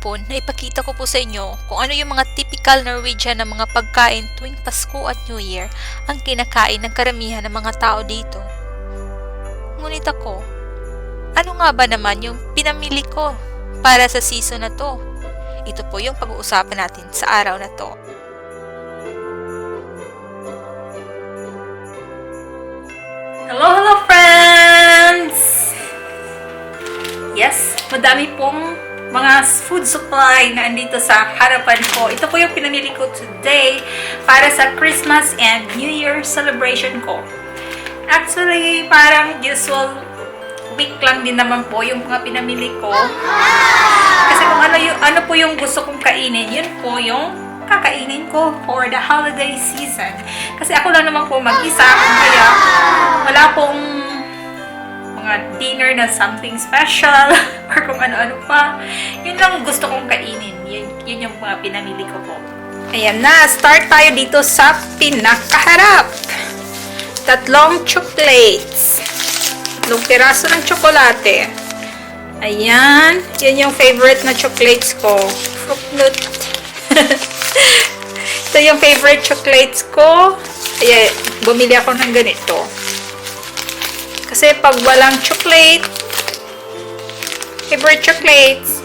po na ipakita ko po sa inyo kung ano yung mga typical Norwegian na mga pagkain tuwing Pasko at New Year ang kinakain ng karamihan ng mga tao dito. Ngunit ako, ano nga ba naman yung pinamili ko para sa season na to? Ito po yung pag-uusapan natin sa araw na to. Hello, hello friends! Yes, madami pong mga food supply na andito sa harapan ko. Ito po yung pinamili ko today para sa Christmas and New Year celebration ko. Actually, parang usual week lang din naman po yung mga pinamili ko. Kasi kung ano po yung gusto kong kainin, yun po yung kakainin ko for the holiday season. Kasi ako lang naman po mag-isa, kaya wala pong mga dinner na something special or kung ano-ano pa. Yun lang gusto kong kainin. Yun yung mga pinamili ko po. Ayan na, start tayo dito sa pinakaharap. Tatlong chocolates. Tatlong piraso ng tsokolate. Ayan. Yan yung favorite na chocolates ko. Fruit. Ito yung favorite chocolates ko. Ayan, bumili ako ng ganito. Kasi pag walang chocolate, favorite chocolates,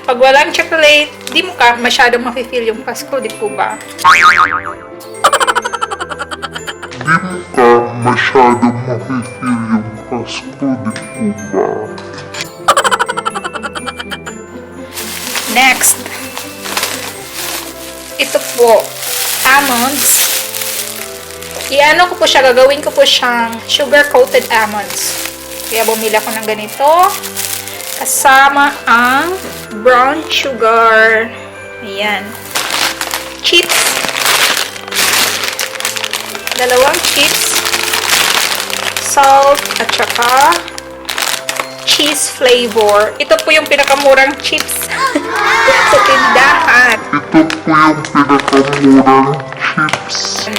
pag walang chocolate, di mo ka masyadong mafe-feel yung Pasko, di po ba? Di mo ka masyadong mafe-feel yung Pasko, di po ba? Next, ito po, almonds. Iano ko po siya, gagawin ko po siyang sugar-coated almonds. Kaya bumili ako ng ganito. Kasama ang brown sugar. Ayan. Chips. Dalawang chips. Salt at saka cheese flavor. Ito po yung pinakamurang chips sa tindahan. Ito po yung pinakamurang chips.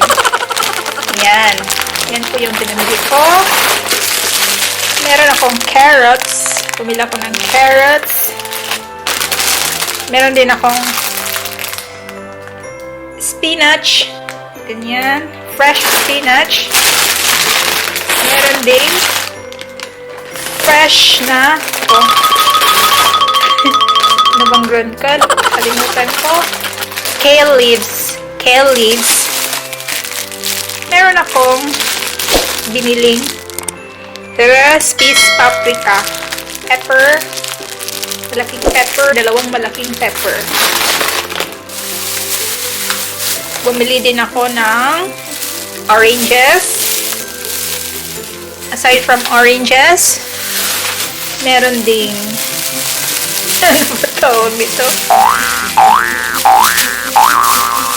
Yan. Yan po yung pinamili ko. Meron akong carrots. Pumili ako ng carrots. Meron din akong spinach. Ganyan. Fresh spinach. Meron din fresh na oh. Ano bang ground ka? Kalimutan ko. Kale leaves. Kale leaves. Meron akong biniling piece paprika. Pepper. Malaking pepper. Dalawang malaking pepper. Bumili din ako ng oranges. Aside from oranges, meron ding ano ba tawag nito?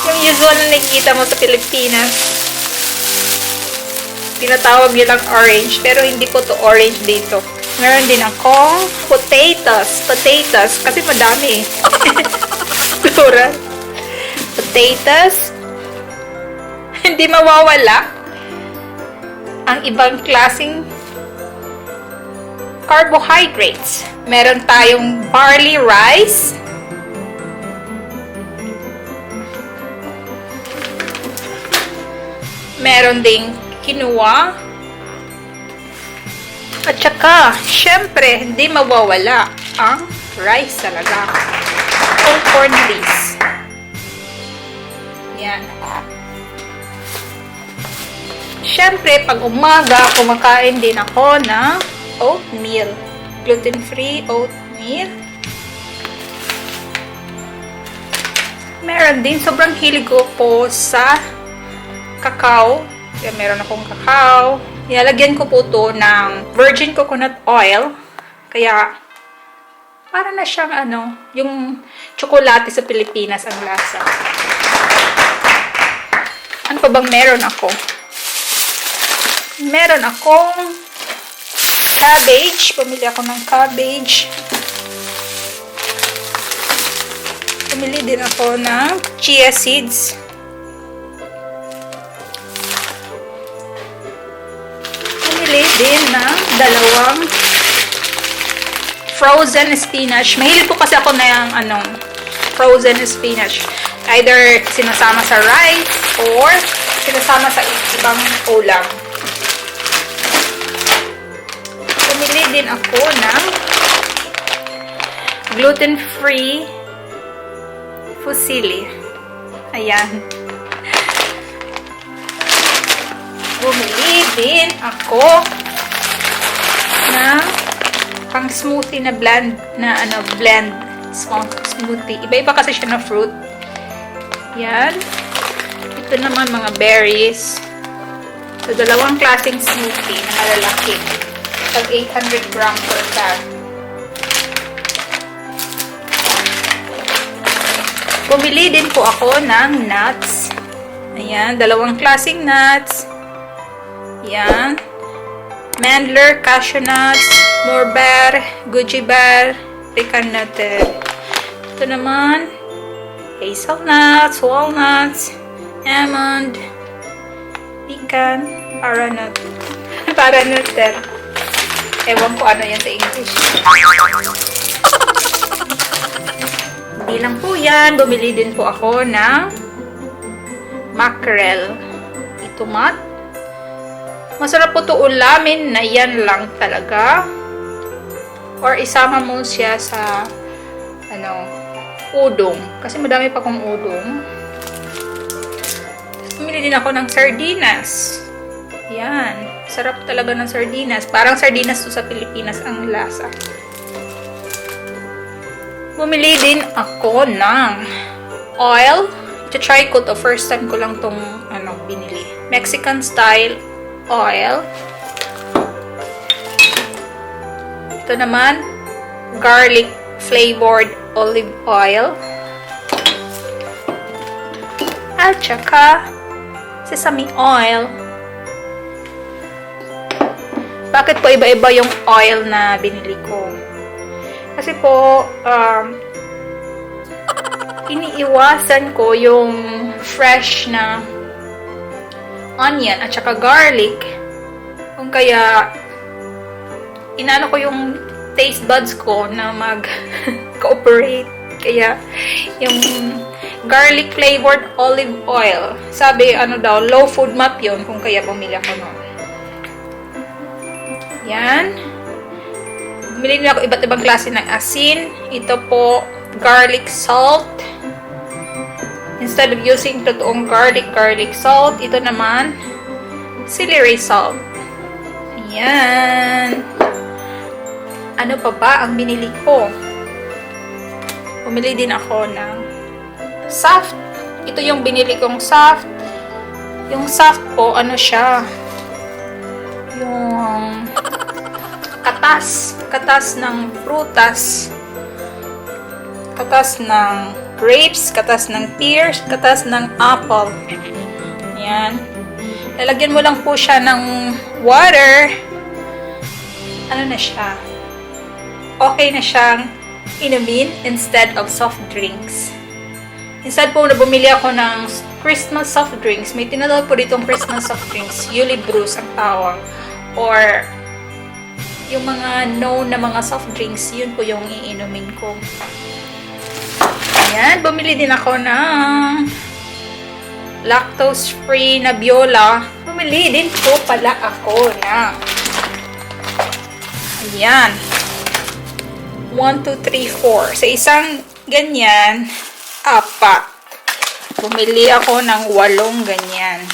Yung usual na nakikita mo sa Pilipinas. Tinatawag nilang orange, pero hindi po to orange dito. Meron din akong potatoes. Potatoes. Kasi madami eh. Plural. Potatoes. Hindi mawawala ang ibang klaseng carbohydrates. Meron tayong barley rice. Meron ding quinoa. At saka, syempre, hindi mawawala ang rice talaga. Full corn rice. Yan. Syempre, pag umaga, kumakain din ako ng oatmeal. Gluten-free oatmeal. Meron din, sobrang hilig ko po sa cacao. Kaya meron akong cacao. Nilalagyan ko po to ng virgin coconut oil. Kaya, para na siyang ano, yung tsokolate sa Pilipinas ang lasa. Ano pa bang meron ako? Meron akong cabbage. Pumili ako ng cabbage. Pumili din ako ng chia seeds. Pumili din ng dalawang frozen spinach. Mahilig po kasi ako na yung anong Frozen spinach. Either sinasama sa rice or sinasama sa ibang ulam. Bumili din ako ng gluten-free fusilli. Ayan. Bumili din ako ng pang smoothie na blend na ano blend smoothie. Iba-iba kasi siya na fruit. Yan. Ito naman mga berries. So, dalawang klaseng smoothie na malalaki. Tag 800 gram per bag. Bumili din po ako ng nuts. Ayan, dalawang klaseng nuts. Ayan. Mandler, cashew nuts, morbær, goji bar, pecan nutter. Ito naman, hazelnuts, walnuts, almond, pecan, paranut. Paranutter. Ewan ko ano yan sa English. Hindi lang po yan. Bumili din po ako ng mackerel. Itumat. Masarap po ito ulamin na yan lang talaga. Or isama mo siya sa ano, udong. Kasi madami pa akong udong. Tapos bumili din ako ng sardinas. Yan. Sarap talaga ng sardinas. Parang sardinas to sa Pilipinas ang lasa. Bumili din ako ng oil. Ito-try ko to. First time ko lang tong ano, binili. Mexican style oil. Ito naman, garlic flavored olive oil. At saka, sesame oil. Bakit po iba-iba yung oil na binili ko? Kasi po, iniiwasan ko yung fresh na onion at saka garlic. Kung kaya, inaano ko yung taste buds ko na mag-cooperate. Kaya, yung garlic flavored olive oil. Sabi, ano daw, low FODMAP yun. Kung kaya bumili ako nun. Yan. Bumili din ako iba't ibang klase ng asin. Ito po, garlic salt. Instead of using totoong garlic, garlic salt, ito naman, celery salt. Ayan. Ano pa ba ang binili ko? Bumili din ako ng soft. Ito yung binili kong soft. Yung soft po, ano siya? Yung katas. Katas ng prutas. Katas ng grapes, katas ng pears, katas ng apple. Ayan. Lalagyan mo lang po siya ng water. Ano na siya? Okay na siyang inumin instead of soft drinks. Instead po na bumili ako ng Christmas soft drinks, may tinatawag po ditong Christmas soft drinks, Julebrus ang tawag. Or yung mga known na mga soft drinks, yun po yung iinumin ko. Ayan, bumili din ako ng lactose-free na Biola. Bumili din po pala ako ng ayan. 1, 2, 3, 4. Sa isang ganyan, apat. Bumili ako ng 8 ganyan.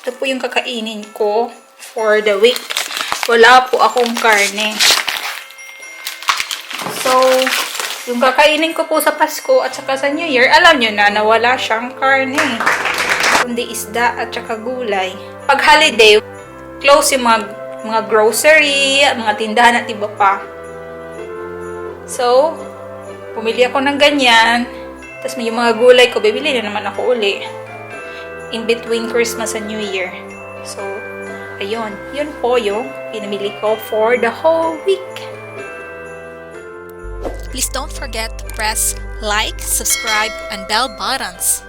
Ito po yung kakainin ko for the week. Wala po akong karne. So, yung kakainin ko po sa Pasko at saka sa New Year, alam nyo na na wala siyang karne. Kundi isda at saka gulay. Pag holiday, close yung mga grocery, mga tindahan at iba pa. So, bumili ako ng ganyan. Tapos may yung mga gulay ko, bibili na naman ako uli. In between Christmas and New Year. So, ayun. Yun po yung pinamili ko for the whole week. Please don't forget to press like, subscribe, and bell buttons.